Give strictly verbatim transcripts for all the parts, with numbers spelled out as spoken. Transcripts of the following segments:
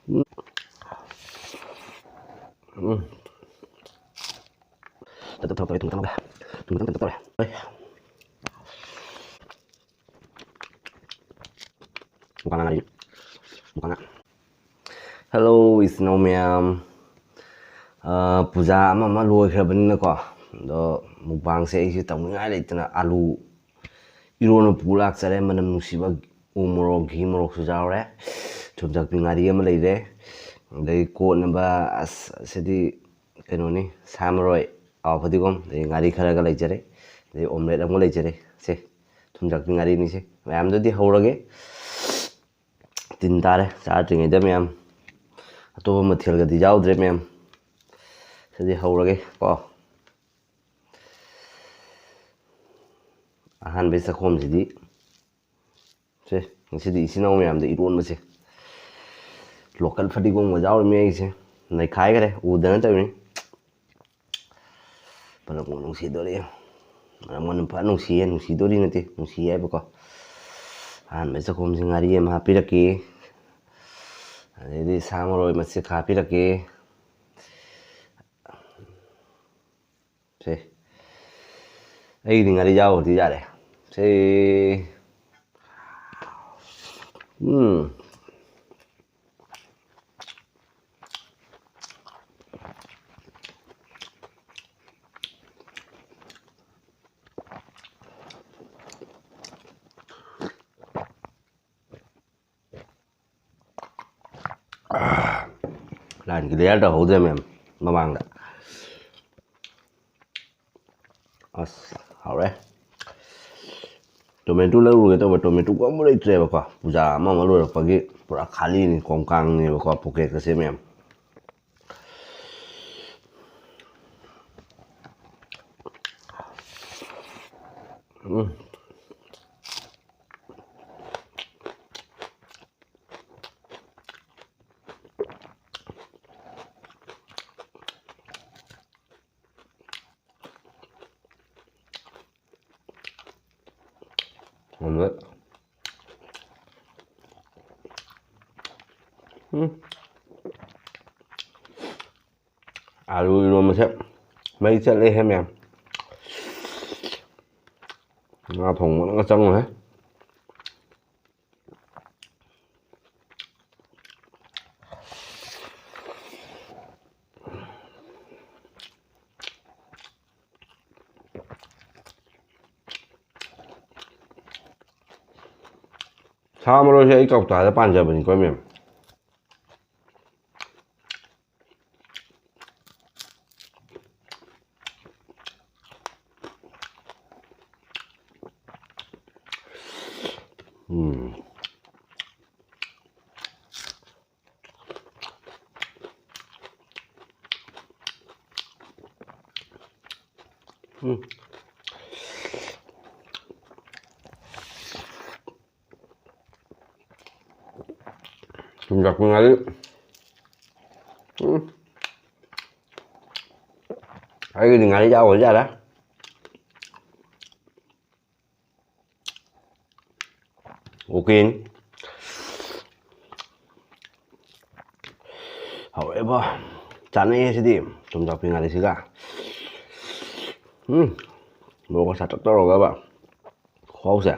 ꯎꯝ꯫ ꯎꯝ꯫ ꯇꯞ ꯇꯞ ꯇꯧꯔꯦ, ꯊꯨꯝ ꯈꯤꯇꯪ ꯍꯥꯞꯄꯦ꯫ ꯊꯨꯝ ꯈꯤꯇꯪ ꯀꯩꯅꯣ ꯇꯧꯔꯦ꯫ ꯍꯣꯏ꯫ ꯃꯨꯛꯕꯥꯡ ꯉꯥꯔꯤ꯫ ꯃꯨꯛꯕꯥꯡ꯫ Hello, ꯏꯆꯤꯟ ꯏꯅꯥꯎ ꯃꯌꯥꯝ꯫ ꯑ, ꯄꯨꯖꯥ ꯑꯃ ꯑꯃ ꯂꯣꯏꯈ꯭ꯔꯕꯅꯤꯅꯀꯣ, ꯑꯗꯣ ꯃꯨꯛꯕꯥꯡꯁꯦ ꯑꯩꯁꯦ ꯇꯧꯅꯤꯡꯉꯥꯏ ꯂꯩꯇꯅ ꯑꯂꯨ ꯏꯔꯣꯟꯕ ꯄꯨ ꯂꯥꯛꯆꯔꯦ꯫ ꯃꯅꯝ ꯅꯨꯡꯁꯤꯕ ꯎ ꯃꯣꯔꯣꯛ, ꯘꯤ ꯃꯣꯔꯣꯛꯁꯨ ꯌꯥꯎꯔꯦ꯫ ꯊꯨꯝꯖꯥꯛꯄꯤ ꯉꯥꯔꯤ ꯑꯃ ꯂꯩꯔꯦ꯫ ꯑꯗꯩ ꯀꯣꯠꯅꯕ, ꯑꯁ, ꯑꯁꯤꯗꯤ ꯀꯩꯅꯣꯅꯤ, ꯁꯥ ꯃꯔꯣꯏ, ꯍꯋꯥ ꯐꯗꯤꯒꯣꯝ, ꯑꯗꯩ ꯉꯥꯔꯤ ꯈꯔꯒ ꯂꯩꯖꯔꯦ꯫ ꯑꯗꯩ omelette ꯑꯃꯒ ꯂꯩꯖꯔꯦ꯫ ꯁꯦ, ꯊꯨꯝꯖꯥꯛꯄꯤ ꯉꯥꯔꯤꯅꯤꯁꯦ꯫ ꯃꯌꯥꯝꯗꯨꯗꯤ ꯍꯧꯔꯒꯦ꯫ ꯇꯤꯟ ꯇꯥꯔꯦ ꯆꯥꯗ꯭ꯔꯤꯉꯩꯗ ꯃꯌꯥꯝ꯫ ꯑꯇꯣꯞꯄ ꯃꯊꯦꯜꯒꯗꯤ ꯌꯥꯎꯗ꯭ꯔꯦ ꯃꯌꯥꯝ꯫ ꯁꯤꯗꯤ ꯍꯧꯔꯒꯦ ꯀꯣ꯫ ꯑꯍꯥꯟꯕꯒꯤ ꯆꯥꯛꯈꯣꯝꯁꯤꯗꯤ ꯁꯦ, ꯉꯁꯤꯗꯤ ꯏꯆꯤꯟ ꯏꯅꯥꯎ ꯃꯌꯥꯝꯗ ꯏꯔꯣꯟꯕꯁꯦ local ꯐꯗꯤꯒꯣꯝꯒ ꯌꯥꯎꯔꯤꯃꯤ ꯑꯩꯁꯦ꯫ ꯅꯩꯈꯥꯏꯈ꯭ꯔꯦ, ꯎꯗꯅ ꯇꯧꯔꯤꯅꯤ꯫ ꯃꯅꯝꯒ ꯅꯨꯡꯁꯤꯗꯣꯔꯤ꯫ ꯃꯅꯝꯒ ꯐꯖꯅ ꯅꯨꯡꯁꯤꯌꯦ, ꯅꯨꯡꯁꯤꯗꯣꯔꯤ ꯅꯠꯇꯦ, ꯅꯨꯡꯁꯤ ꯍꯥꯏꯕꯀꯣ꯫ ꯑꯍꯥꯟꯕ ꯆꯥꯛꯈꯣꯝꯁꯤ ꯉꯥꯔꯤ ꯑꯃ ꯍꯥꯞꯄꯤꯔꯛꯀꯦ꯫ ꯑꯗꯩꯗꯤ ꯁꯥ ꯃꯔꯣꯏ ꯃꯆꯦꯠ ꯈꯔ ꯍꯥꯞꯄꯤꯔꯛꯀꯦ꯫ ꯁꯦ꯫ ꯑꯩꯒꯤꯗꯤ ꯉꯥꯔꯤ ꯌꯥꯎꯔꯗꯤ ꯌꯥꯔꯦ꯫ ꯁꯦ꯫ ꯎꯝ꯫ Line clear ꯇꯧꯍꯧꯗ꯭ꯔꯦ ꯃꯌꯥꯝ ꯃꯃꯥꯡꯗ꯫ ꯑꯁ, ꯍꯥꯎꯔꯦ꯫ Tomato ꯂꯧꯔꯨꯒꯦ ꯇꯧꯕ, tomato ꯑꯃ ꯂꯩꯇ꯭ꯔꯦꯕꯀꯣ꯫ ꯄꯨꯖꯥ ꯑꯃ ꯑꯃ ꯂꯣꯏꯔꯛꯄꯒꯤ ꯄꯨꯔꯥ ꯈꯥꯂꯤꯅꯤ, ꯀꯣꯡꯀꯥꯡꯅꯦꯕꯀꯣ, pocket ꯀꯁꯦ ꯃꯌꯥꯝ꯫ ꯎꯝ꯫ Omelette. ꯎꯝ꯫ ꯑꯥꯂꯨ ꯏꯔꯣꯟꯕꯁꯦ ꯃꯩ ꯆꯠꯂꯦꯍꯦ ꯃꯌꯥꯝ꯫ ꯉꯥ ꯊꯣꯡꯕꯅꯒ ꯆꯪꯉꯣꯏꯍꯦ꯫ ꯁꯥ ꯃꯔꯣꯏꯁꯦ ꯑꯩ ꯀꯧꯇꯥꯗ ꯄꯥꯟꯖꯕꯅꯤꯀꯣ ꯃꯦꯝ꯫ ꯎꯝ꯫ ꯎꯝ꯫ ꯊꯨꯝꯖꯥꯛꯄꯤ ꯉꯥꯔꯤ꯫ ꯎꯝ꯫ ꯑꯩꯒꯤꯗꯤ ꯉꯥꯔꯤ ꯌꯥꯎꯕ ꯌꯥꯔꯦ꯫ ꯑꯣꯀꯦ꯫ ꯍꯥꯎꯔꯦꯕꯣ꯫ ꯆꯥꯅꯩꯌꯦ ꯁꯤꯗꯤ ꯊꯨꯝꯖꯥꯛꯄꯤ ꯉꯥꯔꯤꯁꯤꯒ꯫ ꯎꯝ꯫ ꯃꯣꯔꯣꯛꯀ ꯁꯥꯇꯛ ꯇꯧꯔꯒꯕ꯫ ꯈꯨꯍꯥꯎꯁꯦ꯫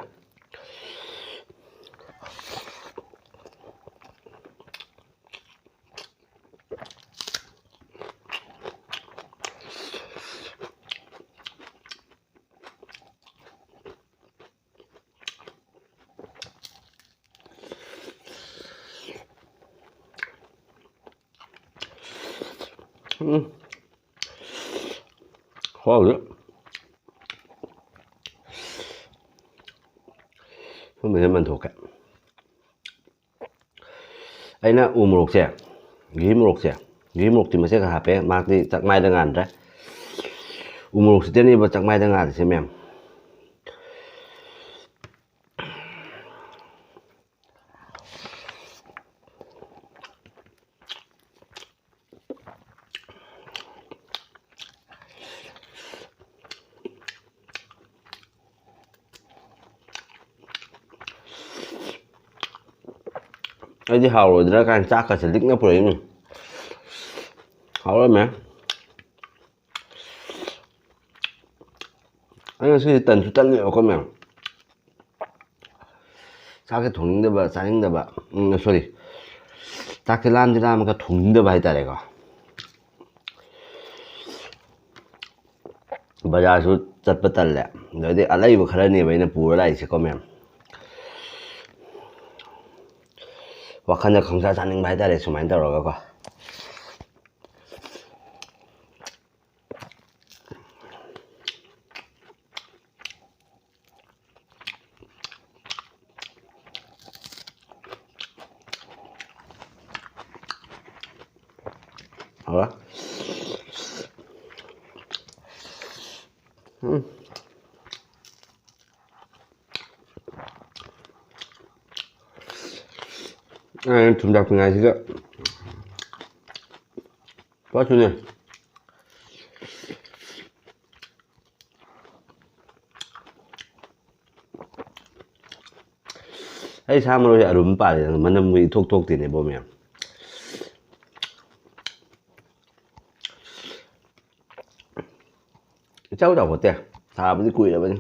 ꯎꯝ꯫ ꯈꯨꯍꯥꯎꯁꯦ꯫ ꯁꯨꯝꯕꯁꯦ ꯃꯟꯊꯣꯛꯀꯦ꯫ ꯑꯩꯅ ꯎ ꯃꯣꯔꯣꯛꯁꯦ, ꯘꯤ ꯃꯣꯔꯣꯛꯁꯦ, ꯘꯤ ꯃꯣꯔꯣꯛꯇꯤ ꯃꯆꯦꯠ ꯈꯛ ꯍꯥꯞꯄꯦ, ꯃꯍꯥꯛꯇꯤ ꯆꯥꯛꯃꯥꯏꯗ ꯉꯥꯟꯗ꯭ꯔꯦ꯫ ꯎ ꯃꯣꯔꯣꯛꯁꯤꯗꯅꯦꯕ ꯆꯥꯛꯃꯥꯏꯗ ꯉꯥꯜꯂꯤꯁꯦ ꯃꯌꯥꯝ꯫ ꯑꯩꯗꯤ ꯍꯥꯎꯔꯣꯏꯗ꯭ꯔꯥ ꯀꯥꯏꯅ ꯆꯥꯛꯀꯁꯦ ꯂꯤꯛꯅ ꯄꯨꯔꯛꯏꯅꯤ꯫ ꯍꯥꯎꯔꯝꯃꯦ꯫ ꯑꯩ ꯉꯁꯤꯗꯤ ꯇꯟꯁꯨ ꯇꯜꯂꯦꯕꯀꯣ ꯃꯌꯥꯝ꯫ ꯆꯥꯛꯁꯦ ꯊꯣꯡꯅꯤꯡꯗꯕ, ꯆꯥꯅꯤꯡꯗꯕ, ꯎꯝ, ꯁꯣꯔꯤ, ꯆꯥꯛꯁꯦ ꯂꯥꯝꯗꯤ ꯂꯥꯝꯃꯒ ꯊꯣꯡꯅꯤꯡꯗꯕ ꯍꯥꯏꯇꯥꯔꯦꯀꯣ꯫ ꯕꯖꯥꯔꯁꯨ ꯆꯠꯄ ꯇꯜꯂꯦ꯫ ꯑꯗꯩꯗꯤ ꯑꯂꯩꯕ ꯈꯔꯅꯦꯕ ꯑꯩꯅ ꯄꯨꯔ ꯂꯥꯛꯏꯁꯦꯀꯣ ꯃꯌꯥꯝ꯫ ꯋꯥꯈꯜꯗ ꯈꯪꯆꯥ ꯆꯥꯅꯤꯡꯕ ꯍꯥꯏꯇꯥꯔꯦ, ꯁꯨꯃꯥꯏꯅ ꯇꯧꯔꯒꯀꯣ꯫ ꯍꯥꯎꯔꯦ꯫ ꯎꯝ꯫ ꯑꯩꯅ ꯊꯨꯝꯖꯥꯛꯄꯤ ꯉꯥꯏꯁꯤꯒ ꯄꯣꯠꯁꯨꯅꯦ꯫ ꯑꯩ ꯁꯥ ꯃꯔꯣꯏꯁꯦ ꯑꯔꯨꯝ ꯄꯥꯜꯂꯦ, ꯃꯅꯝ ꯏꯊꯣꯛ ꯊꯣꯛꯇꯦꯅꯦꯕꯣ ꯃꯌꯥꯝ꯫ ꯏꯆꯥꯎ ꯆꯥꯎꯈꯠꯇꯦ, ꯊꯥꯕꯗꯤ ꯀꯨꯏꯔꯕꯅꯤ꯫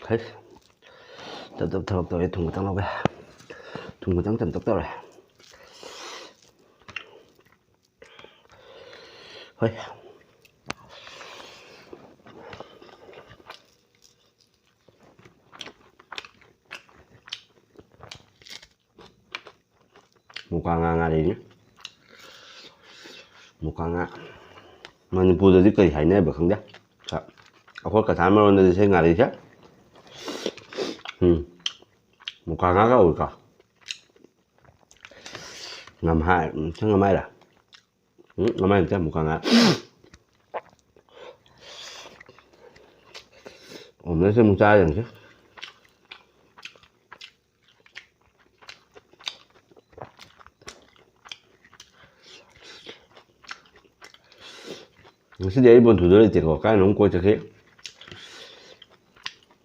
ꯍꯩꯁ, ꯇꯞ ꯇꯞ ꯊꯕꯛ ꯇꯧꯔꯦ꯫ ꯊꯨꯝ ꯈꯤꯇꯪ ꯂꯧꯒꯦ꯫ ꯊꯨꯝ ꯈꯤꯇꯪ ꯆꯝꯇꯛ ꯇꯧꯔꯦ꯫ ꯍꯣꯏ꯫ ꯃꯨꯀꯥ ꯉꯥ ꯉꯥꯔꯤꯅꯤ꯫ ꯃꯨꯀꯥ ꯉꯥ꯫ ꯃꯅꯤꯄꯨꯔꯗꯗꯤ ꯀꯔꯤ ꯍꯥꯏꯅꯕ ꯈꯪꯗꯦ꯫ ꯑꯩꯈꯣꯏ ꯀꯁꯥꯔ ꯃꯔꯣꯟꯗꯗꯤ ꯁꯤ ꯉꯥꯔꯤꯁꯦ, ꯎꯝ, ꯃꯨꯀꯥ ꯉꯥ ꯀꯧꯏꯀꯣ꯫ ꯉꯝꯍꯥꯏ, ꯎꯝ, ꯁꯤ ꯉꯝꯍꯥꯏꯔꯥ? ꯎꯝ, ꯉꯝꯍꯥꯏ ꯅꯠꯇꯦ, ꯃꯨꯀꯥ ꯉꯥ꯫ ꯑꯣꯝꯂꯦꯠꯁꯦ ꯑꯃꯨꯛ ꯆꯥꯔ ꯌꯦꯡꯁꯤ꯫ ꯉꯁꯤꯗꯤ ꯑꯩ ꯕꯣꯟꯊꯨꯗ ꯂꯩꯇꯦꯀꯣ, ꯀꯥꯏꯅꯣꯝ ꯀꯣꯏ ꯆꯠꯈꯤ꯫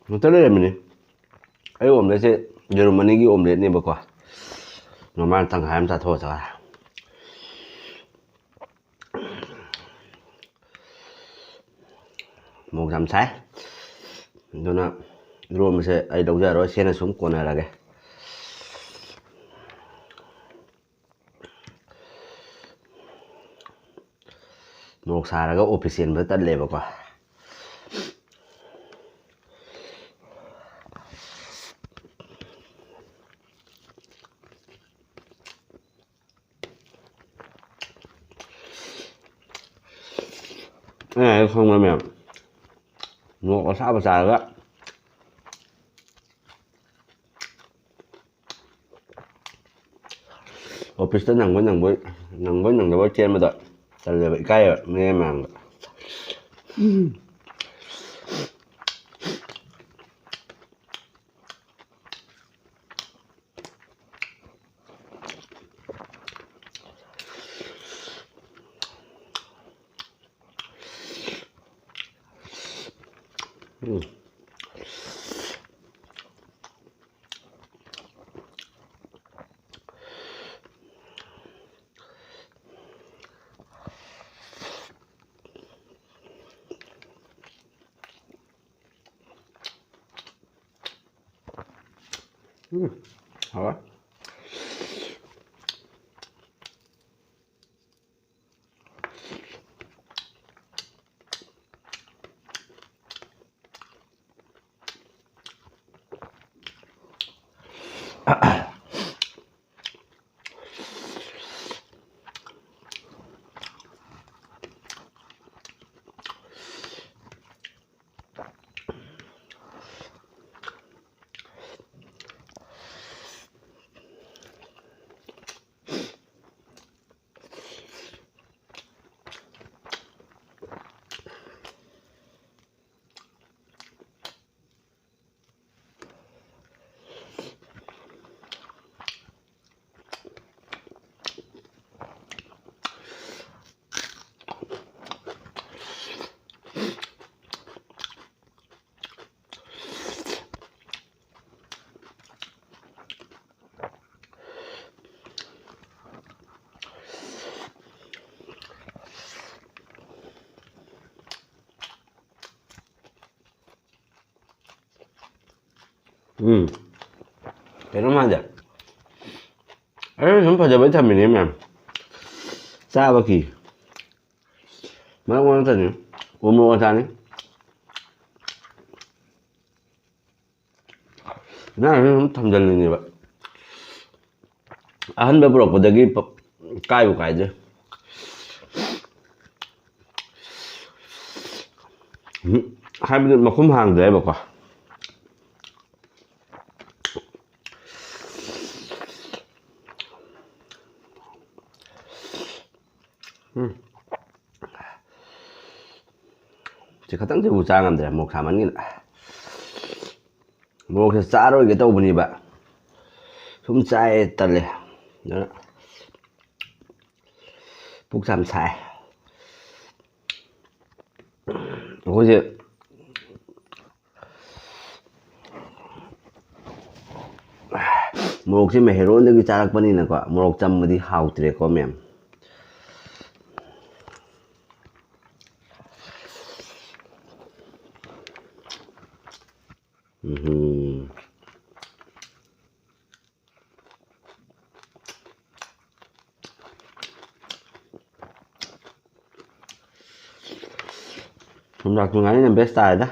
ꯉꯥꯛꯇ ꯂꯩꯔꯝꯃꯤꯅꯤ꯫ ꯑꯩ ꯑꯣꯝꯂꯦꯠꯁꯦ ꯌꯦꯔꯨꯝ ꯑꯅꯤꯒꯤ ꯑꯣꯝꯂꯦꯠꯅꯦꯕꯀꯣ꯫ ꯃꯃꯥꯅ ꯇꯪꯈꯥꯏ ꯑꯃ ꯆꯥꯊꯣꯛꯑ ꯆꯠꯈ꯭ꯔꯦ꯫ ꯃꯣꯔꯣꯛ ꯌꯥꯝ ꯁꯥꯏ꯫ ꯑꯗꯨꯅ ꯏꯔꯣꯟꯕꯁꯦ ꯑꯩ ꯂꯧꯖꯔꯔꯣꯏ, ꯁꯤꯅ ꯁꯨꯝ ꯀꯣꯟꯅꯔꯒꯦ꯫ ꯃꯣꯔꯣꯛ ꯁꯥꯔꯒ ꯑꯣꯐꯤꯁ ꯆꯦꯟꯕ ꯇꯜꯂꯦꯕꯀꯣ꯫ ꯑꯩ ꯍꯥꯏꯒꯦ ꯈꯪꯕ꯭ꯔ ꯃꯌꯥꯝ? ꯃꯣꯔꯣꯛ ꯑꯁꯥꯕ ꯆꯥꯔꯒ ꯑꯣꯐꯤꯁꯇ ꯅꯪꯕꯣꯏ ꯅꯪꯕꯣꯏ, ꯅꯪꯕꯣꯏ ꯅꯪꯗꯕꯣꯏ ꯆꯦꯟꯕꯗꯣ ꯇꯜꯂꯦꯕ, ꯏꯀꯥꯏꯌꯦꯕ ꯃꯤꯔꯦꯝ ꯃꯌꯥꯝꯒ꯫ ꯎꯝ꯫ ꯎꯝ, ꯍꯥꯎꯋꯦ꯫ ꯎꯝ꯫ ꯀꯩꯅꯣꯝ ꯍꯥꯏꯗ꯫ ꯑꯩꯅ ꯁꯨꯝ ꯐꯖꯕꯩ ꯊꯝꯃꯤꯅꯦ ꯃꯌꯥꯝ꯫ ꯆꯥꯕ ꯀꯤ꯫ ꯃꯔꯛ ꯃꯔꯛꯇꯅꯤ꯫ ꯎ ꯃꯣꯔꯣꯛ ꯑꯆꯥꯔꯅꯤ꯫ ꯅꯪ ꯁꯨꯝ ꯊꯝꯖꯜꯂꯤꯅꯦꯕ꯫ ꯑꯍꯟꯕ ꯄꯨꯔꯛꯄꯗꯒꯤ ꯄ-, ꯀꯥꯏꯕꯨ ꯀꯥꯏꯗ꯭ꯔꯦ꯫ ꯎꯝ, ꯍꯥꯏꯕꯗꯤ ꯃꯈꯨꯝ ꯍꯥꯡꯗ꯭ꯔꯦꯕꯀꯣ꯫ ꯎꯝ꯫ ꯁꯤ ꯈꯇꯪꯁꯤꯕꯨ ꯆꯥ ꯉꯝꯗ꯭ꯔꯦ, ꯃꯣꯔꯣꯛ ꯁꯥꯃꯟꯒꯤꯅ꯫ ꯃꯣꯔꯣꯛꯁꯦ ꯆꯥꯔꯣꯏꯒꯦ ꯇꯧꯕꯅꯦꯕ꯫ ꯁꯨꯝ ꯆꯥꯏ ꯇꯜꯂꯦ꯫ ꯑꯗꯨꯅ ꯄꯨꯛꯁꯦ ꯌꯥꯝ ꯁꯥꯏ꯫ ꯑꯩꯈꯣꯏꯁꯦ ꯃꯣꯔꯣꯛꯁꯦ ꯃꯩꯍꯩꯔꯣꯟꯗꯒꯤ ꯆꯥꯔꯛꯄꯅꯤꯅꯀꯣ, ꯃꯣꯔꯣꯛ ꯆꯝꯕꯗꯤ ꯍꯥꯎꯇ꯭ꯔꯦꯀꯣ ꯃꯌꯥꯝ꯫ ꯎꯝꯍꯨꯝ꯫ ꯊꯨꯝꯖꯥꯛ ꯊꯨꯝ ꯉꯥꯔꯤꯅ best ꯇꯥꯔꯦꯗ꯫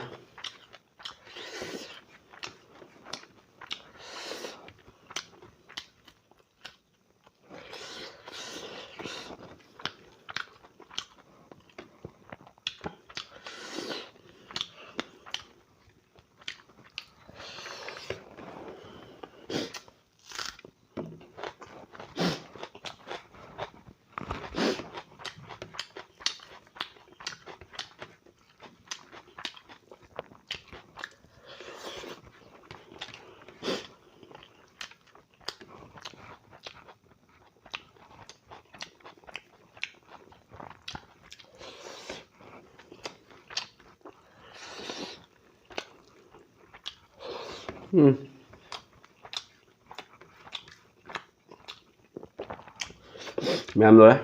ꯎꯝ꯫ ꯃꯌꯥꯝ ꯂꯣꯏꯔꯦ꯫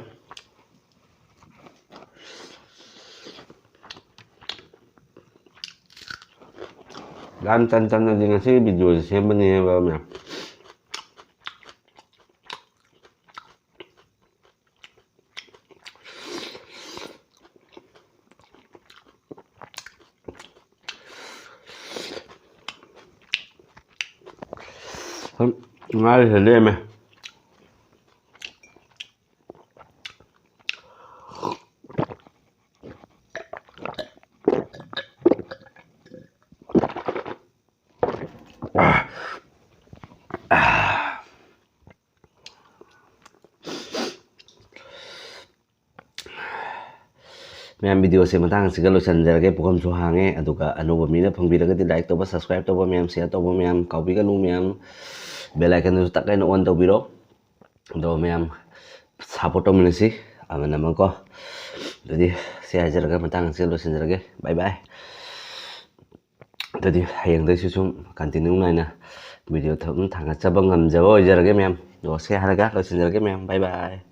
ꯌꯥꯝ ꯆꯟ ꯆꯟꯅꯗꯤ ꯉꯁꯤꯒꯤ ꯚꯤꯗꯤꯑꯣꯁꯦ ꯁꯦꯝꯕꯅꯦꯕ ꯃꯌꯥꯝ꯫ ꯉꯥꯔꯤꯁꯦ ꯂꯦꯝꯃꯦ꯫ ꯃꯌꯥꯝ, ꯚꯤꯗꯤꯑꯣꯁꯦ ꯃꯇꯥꯡ ꯑꯁꯤꯒ ꯂꯣꯏꯁꯤꯟꯖꯔꯒꯦ꯫ ꯄꯨꯈꯝꯁꯨ ꯍꯥꯡꯉꯦ, ꯑꯗꯨꯒ ꯑꯅꯧꯕ ꯃꯤꯅ ꯐꯪꯕꯤꯔꯒꯗꯤ like ꯇꯧꯕ, subscribe ꯇꯧꯕ ꯃꯌꯥꯝ, share ꯇꯧꯕ ꯃꯌꯥꯝ ꯀꯥꯎꯕꯤꯒꯅꯨ ꯃꯌꯥꯝ꯫ Bell icon ꯗꯨꯁꯨ ꯇꯛ ꯍꯥꯏꯅ on ꯇꯧꯕꯤꯔꯣ꯫ ꯑꯗꯣ ꯃꯌꯥꯝ support ꯇꯧꯃꯤꯟꯅꯁꯤ ꯑꯃꯅ ꯑꯃ ꯀꯣ꯫ ꯑꯗꯨꯗꯤ ꯁꯤ ꯍꯥꯏꯖꯔꯒ ꯃꯇꯥꯡ ꯑꯁꯤꯒ ꯂꯣꯏꯁꯤꯟꯖꯔꯒꯦ꯫ Bye bye꯫ ꯑꯗꯨꯗꯤ ꯍꯌꯦꯡꯗꯩꯁꯨ ꯁꯨꯝ continue ꯅꯥꯏꯅ ꯚꯤꯗꯤꯑꯣ ꯑꯗꯨꯝ ꯊꯥꯡꯒꯠꯆꯕ ꯉꯝꯖꯕ ꯑꯣꯏꯖꯔꯒꯦ ꯃꯌꯥꯝ꯫ ꯑꯗꯣ ꯁꯤ ꯍꯥꯏꯔꯒ ꯂꯣꯏꯁꯤꯟꯖꯔꯒꯦ ꯃꯌꯥꯝ꯫ Bye bye꯫